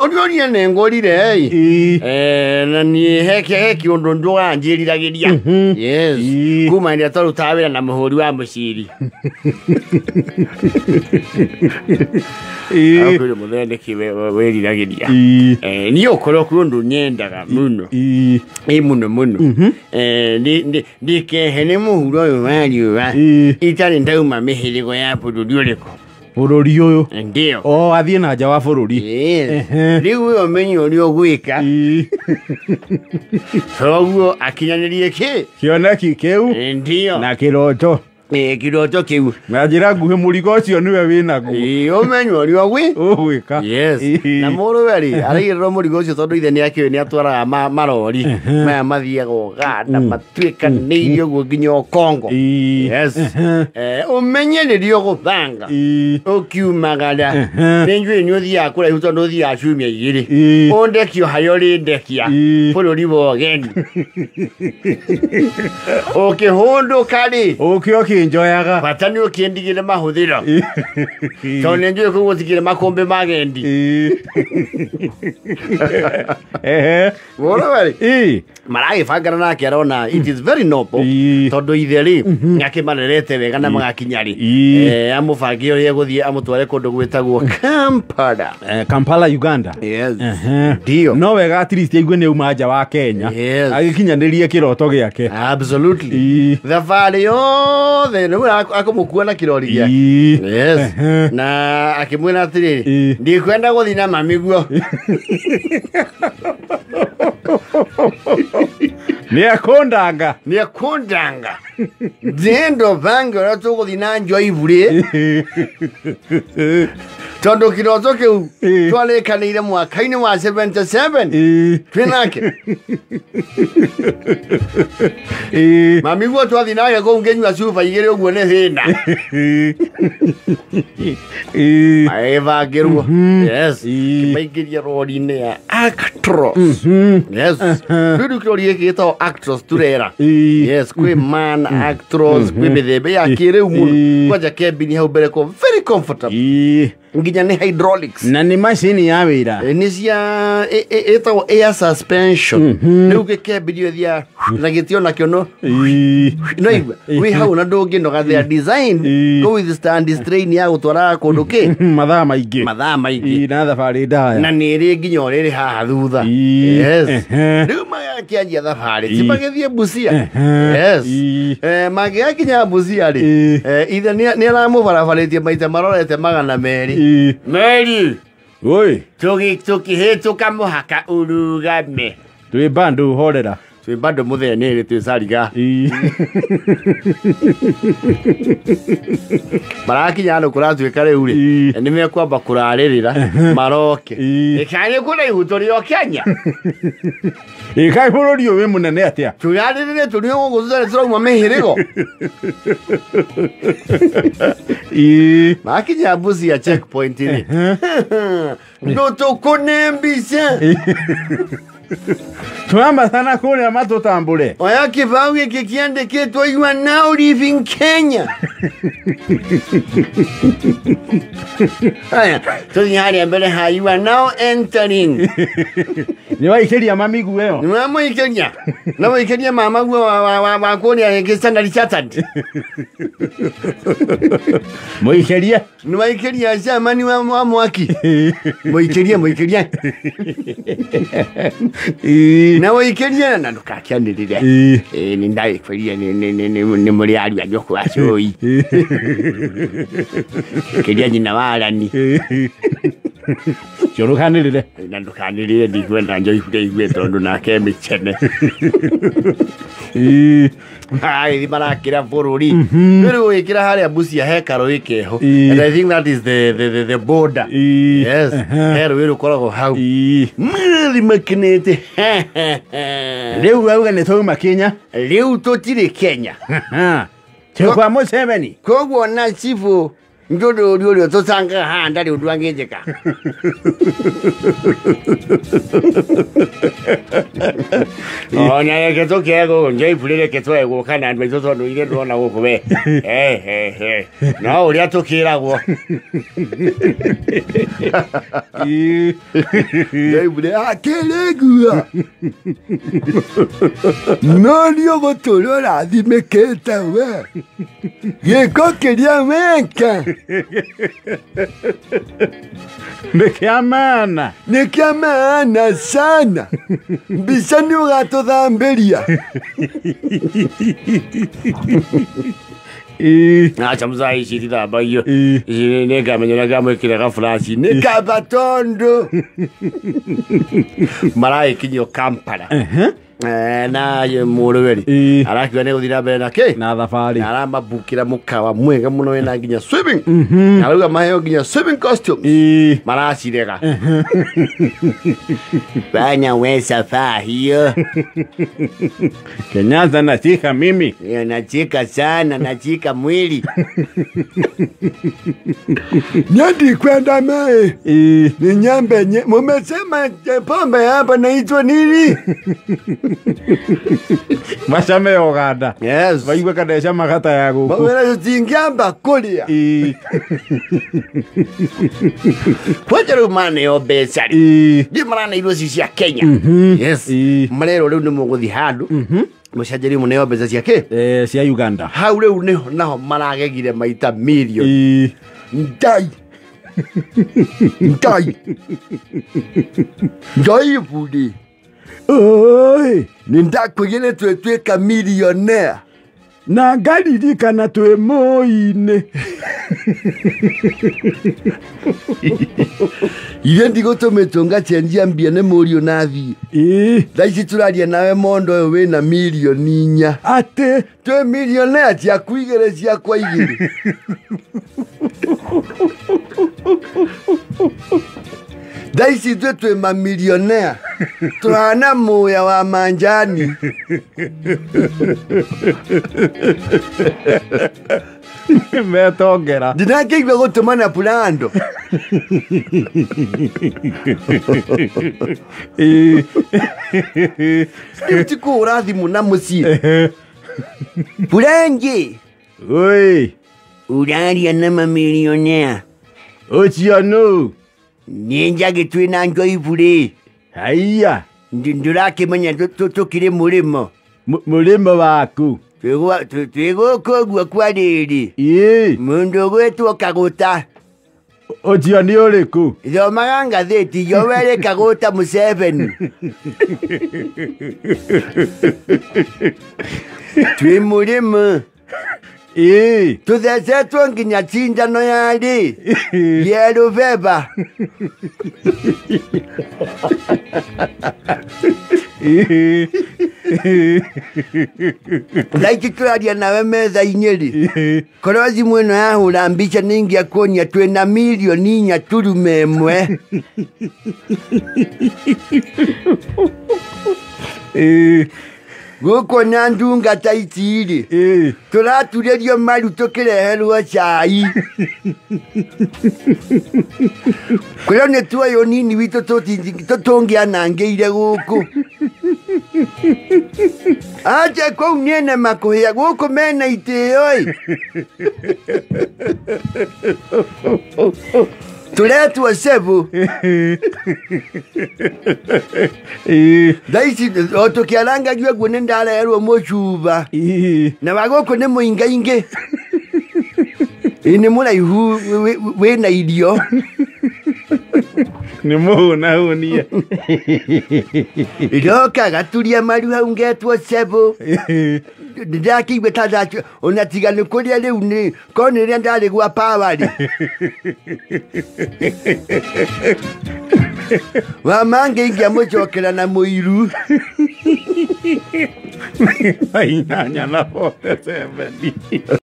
Ũriorie nĩ ngũrire ĩ. Na niĩ he kĩũndũ ndũganjĩriragĩria. Yes. Kuma hĩndĩ ĩrĩa twarutaga wĩra na mũhũri wa mũciri. Kwĩ mũthenya nĩkĩ wĩriragĩria. Niĩ ũkorwo kwĩ ũndũ nyendaga mũno. Ĩ mũno mũno. Ndikehe nĩ mũhuro ũyũ wa riũa. Itarĩ ndauma mĩhĩrĩgo ya bũrũri ũrĩkũ. Bũrũri ũyũ. Ndio. O athiĩ na nja wa bũrũri. Rĩu we ũmenye ũrĩa ũgwĩka. Toguo akinyanĩrie kĩ? Kĩoneki kĩu. Ndio. Na kĩroto. Kĩroto kĩu. Na njĩra nguhĩ mũrigo ũcio nĩwe wĩnaguo. Ũmenye ũrĩa ũgwĩka. Yes. Na mũrũwe rĩ, araigĩrĩrwo mũrigo ũcio tondũ ithe nĩakĩũĩ nĩatwaraga marori maya mathiaga Ũganda matuĩkanĩirie ũguo nginya o Congo. Yes. Ũmenye rĩrĩa ũgũbanga ũkiumagara nĩ njũĩ nĩ ũthiaga kũraihu tondũ ũthiaga ciumia igĩrĩ. Ũndekio harĩa ũrĩndekia bũrũri wa ũgeni. Ũkĩhũndũka rĩ, ũke ũkĩnjoyaga. Bata nĩ ũkĩndigĩre mahũthĩro. Tondũ nĩ njũĩ kũu gũtikĩrĩ makũmbĩ ma agendi. Mũrũwe rĩ, maragĩbangana nake arona it is very noble tondũ ithe rĩ nĩakĩmarerete wega na magakinya rĩ amũbange ũrĩa egũthiĩ amũtware kũndũ gwĩtagwo Kampala. Kampala, Uganda. Yes. Ndio. No wega at least aigue nĩ auma nja wa Kenya. Agĩkinyanĩrie kĩroto gĩake. Absolutely. Thabarĩ yothe rĩu akũmũkua na kĩrori gĩake. Yes. Na akĩmwĩra atĩrĩrĩ, ndikwenda gũthiĩ na mami guo. Nĩekũndanga. Nĩekũndanga. Ndendo bange ũrĩa tũgũthiĩ na njoibu rĩ. Tondũ kĩroto kĩu twarĩkanĩire mwaka-inĩ wa 77 twĩ nake. Mami guo twathiĩ nake kũu ngĩnyua cuba igĩrĩ ũguo nĩ thĩna. Magĩbangĩrwo. Yes. Kĩmaingĩria rori-inĩ ya Actros. Yes. Rĩu kĩrori gĩkĩ gĩtagwo Actros turera. Yes, kwĩ man Actros, kwĩ mĩthemba ya kĩrĩu mũno. Kwanja kebini hau mbere ko very comfortable. Nginya nĩ hydraulics. Na nĩ macini ya wĩra. Nĩ cia ĩtagwo air suspension. Rĩu gĩkebini ĩthiaga na gĩtĩ onakĩo no no igua wĩ hau na ndũngĩnoga. They are designed go withstand strain ya gũtwaraga kũndũ kĩ mathaa maingĩ. Mathaa maingĩ. Na thabarĩ ndaya. Na nĩ ĩrĩ nginya ũrĩrĩ haha thutha. Yes. Rĩu magakĩanjia thabarĩ ti magĩthiĩ Busia. Yes. Magĩgakinya Busia rĩ, ithe nĩ aramũbarabarĩtie maita marorete 200. Meri. Oi. Tũkĩhĩtũka mũhaka ũrugame. Twĩ bando horera. Twĩ bando mũthenya nĩ twĩ cariga. Marakinya andũ kũratuĩka rĩu rĩ, nĩ mekwamba kũrarĩrĩra maroke. Ĩkaĩ kũraihu tũrĩ o Kenya. Ĩkaĩ bũrũri ũyũ wĩ mũnene atĩa? Tũrarĩrĩre tũrĩ o gũkũ tũtarĩ tũrauma mĩhĩrĩgo. Makinya Busia checkpoint rĩ, ndũtũkũne mbica. Twambathana kũrĩa matũtambũre. Oya kĩbaũ gĩkĩ kĩandĩkĩtwo you are now leaving Kenya. Aya, tũthiĩ harĩa mbere ha you are now entering. Nĩ waikĩria mami guo ĩyo? Nĩ wamũikĩria. Na waikĩria mama guo wa kũrĩa gĩkĩ Standard Chartered. Mũikĩrie? Nĩ waikĩria chairman wa mwaki. Mũikĩrie, mũikĩrie. Na waikĩrie na ndũgakĩanĩrĩre. Nĩ ndagĩkwĩrire nĩ mũrĩ ariũ a nyũkwa acũi. Kĩria nyina wa arani. Cũrũkanĩrĩre. Na ndũkanĩrĩre ndikwenda njoihure igue tondũ nake mĩcene. Maragĩthiĩ marakĩra bũrũri. Rĩu ũgĩkĩra harĩa Busia he karũĩ keho. And I think that is the border. Yes. He rũĩ rũkoragwo hau. Marathiĩ makenete. Rĩu auga nĩ twauma Kenya. Rĩu tũtirĩ Kenya. Twĩ kwa Museveni. Koguo na chifu Ndodo uri tũcangaga haha ndarĩ ũndũ angĩnjĩka. Ona reke tũkĩe gũkũ njoiburi reke twae gũka na andũ aitũ tondũ ithe ndĩrona gũkũ we. No ũrĩa tũkĩragwo. Njoiburi akĩrĩgua. No nĩ ũgũtũra ũrathimĩkĩte we. Gĩko kĩrĩa weka. Nĩ kĩa maana. Nĩ kĩa maana sana. Mbica nĩ ũgatũthambĩria. Acha mzai ici tithambagio. Ici nĩ ngamenya ũrĩa ngamwĩkĩra gaburaci. Nĩ kaba tondũ maragĩkinyio Kampala. Na mũrũweri arakiuga nĩ gũthiĩ na mbere na kĩ na thabarĩ aramabukĩra mũkawa mwega mũno wĩna nginya swimming arauga maheo nginya swimming costumes maracirega fanya we safari hiyo. Kenyatta nachika mimi nachika sana nachika mwili Nyandi kwenda mae ni nyambe nye mumesema pombe hapa naitwa nini? Macame Uganda. Yes. Baigua kana magata ya gũkũ. Mawera tutingiamba kuria. Kwanja rĩu maneo mbeca rĩ. Ndiũ maraneirwo ici cia Kenya. Yes. Marerwo rĩu nĩ mũgũthiĩ handũ. Mũcenjerie mũneo mbeca cia kĩ? Cia Uganda. Hau rĩu nĩho naho maragegire maita mirioni. Ndai. Ndai. Ndai budi. Oi, nindakwigire twetweka millionaire. Na ngaririkana twĩ mũi-inĩ. Ithe ndigũtũmĩtwo ngacenjia mbia nĩ mũriũ na thiĩ. Thaa ici tũraria nawe mondo ũyũ wĩna mirioni inya. Atĩ twĩ millionaire ciaku igĩrĩ ciakwa igĩrĩ. Thaa ici ithuĩ twĩ mamillionaire. Tũhana muya wa manjani. Metongera. Ndinakĩigua gũtũmana pulando. Rĩu ti kũhũra thimũ na mũciĩ. Purangi. Oi. Ũraria na mamillionaire. Ũcio nũ? Nĩ njagĩ twĩna njoibu rĩ. Haiya. Ndũrakĩmenya tũkĩrĩ mũrĩmo. Mũrĩmo waku. Twĩ gũkũ ũguo kwa rĩrĩ. Mũndũ ũgwĩtwo Kagũta. Ũcio nĩ ũrĩkũ? Thomaga ngathĩti Yoweri Kaguta Museveni. Twĩ mũrĩmo. Tũthecetwo nginya cindano yarĩ yerũ beba. Thaa ici tũraria nawe metha-inĩ rĩ, korwo thimũ ĩno yahũra mbica nĩingĩakuonia twĩna mirioni inya turuma ĩmwe. Gũkũ na ndungata ici rĩ, tũraturĩrio maru tũkĩreherwo cai. Kũrĩa nĩ tuoĩ ũnini witũ tũngĩanangĩire gũkũ. Acha kũu nĩene makũhĩa gũkũ mena itĩo ĩ. Tũretwo cebu. Thaa ici o tũkĩarangagia ũguo nĩ ndareherwo mũcuba. Na wa gũkũ nĩ mũingaingĩ. Nĩ mũraihu wĩna irio. Nĩ mũhũnahũnia. Ndoka gaturia maru hau ngetwo cebu. Ndakĩigua ta ndacio ona tiga nĩ kũrĩa rĩu nĩ korwo nĩ rĩrĩa ndarĩ gwa power rĩ. Wa mangĩ ingĩamũcokera na mũiru. 8 na 47.